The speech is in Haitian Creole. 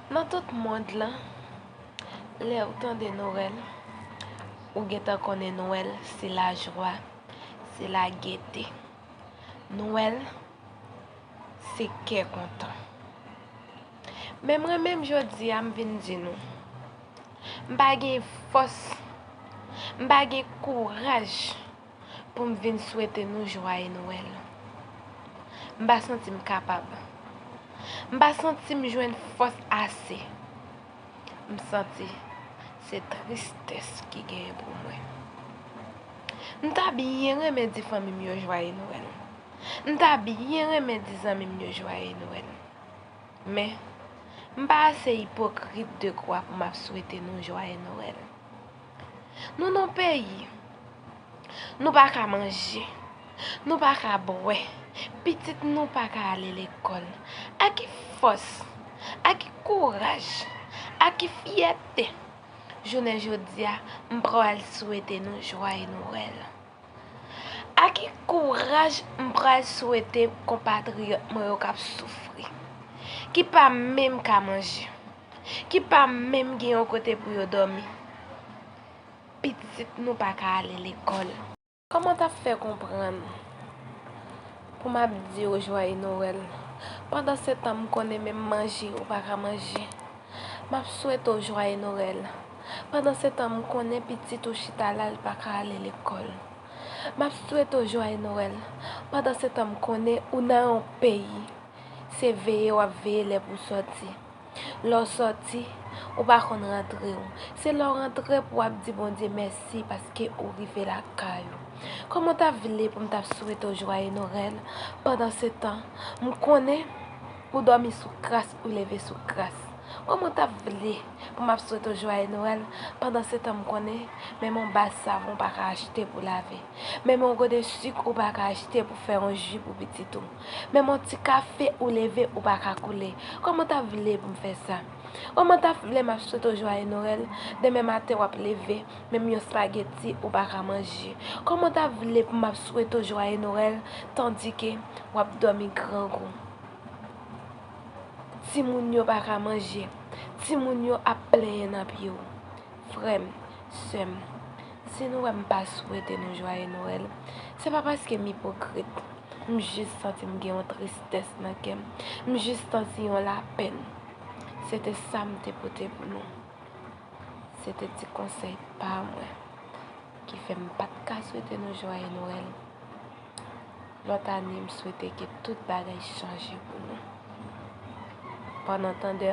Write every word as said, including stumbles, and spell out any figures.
Nan tout mond lan, lè ou tande Nwèl, ou gentan konnen Nwèl se lajwa, se lagete. Nwèl se kè kontan. Men mwen menm jodi a m vin di nou, m pa gen fòs, m pa gen kouraj pou m vin swete nou jwaye Nwèl. M pa santi m kapab. M pa santi m jwenn fòs ase. M santi se tristès ki genyen pou mwen. M ta byen renmen di fanmi m yo jwaye Nwèl. M ta byen renmen di zanmi m yo jwaye Nwèl. Men, m pa ase ipokrit dekwa pou m ap swete nou jwaye Nwèl. Nou nan peyi, nou pa ka manje, nou pa ka bwè, pitit nou pa ka ale lekòl. A ki fòs, a ki kouraj, a ki fyète, jounen jodi a, m pral swete nou jwaye Nwèl? A ki kouraj m pral swete konpatriyòt mwen yo k ap soufri, ki pa menm ka manje, ki pa menm gen yon kote pou yo dòmi, pitit nou pa ka ale lekòl? Kòman w t ap fè konprann pou m ap di w jwaye Nwèl, pandan se tan m konnen menm manje ou pa ka manje? M ap swete w jwaye Nwèl, pandan se tan m konnen pitit ou chita la, l pa ka ale lekòl. M ap swete w jwaye Nwèl, pandan se tan m konnen ou nan yon peyi, se veye w ap veye lè pou w sòti. Lè w sòti, ou pa konn rantre w. Se lè w rantre pou w ap di Bondye mèsi paske ou rive lakay ou. Kòman w ta vle pou m t ap swete w jwaye Nwèl, pandan se tan, m konnen ou dòmi sou kras, ou leve sou kras? Kòman w ta vle pou m ap swete w jwaye Nwèl, pandan se tan m konnen menm yon bas savon w pa ka achte pou lave, menm yon gode sik ou pa ka achte pou fè yon ji pou pitit ou, menm yon ti kafe ou leve ou pa ka koule? Kòman w ta vle pou m fè sa? Kòman w ta vle m ap swete w jwaye Nwèl, demen maten w ap leve, menm yon spageti ou pa ka manje? Kòman w ta vle pou m ap swete w jwaye Nwèl, tandike w ap dòmi grangou? Timoun yo pa ka manje. Timoun yo ap plenyen nan pye w. Frè m, sè m, si nou wè m pa swete nou jwaye Nwèl, se pa paske m ipokrit. M jis santi m gen yon tristès nan kè m. M jis santi yon lapèn. Se te sa m te pote pou nou. Se te ti konsèy pa mwen ki fè m pa t ka swete nou jwaye Nwèl. Lòt ane, m swete ke tout bagay chanje pou nou. Pandan tan dè,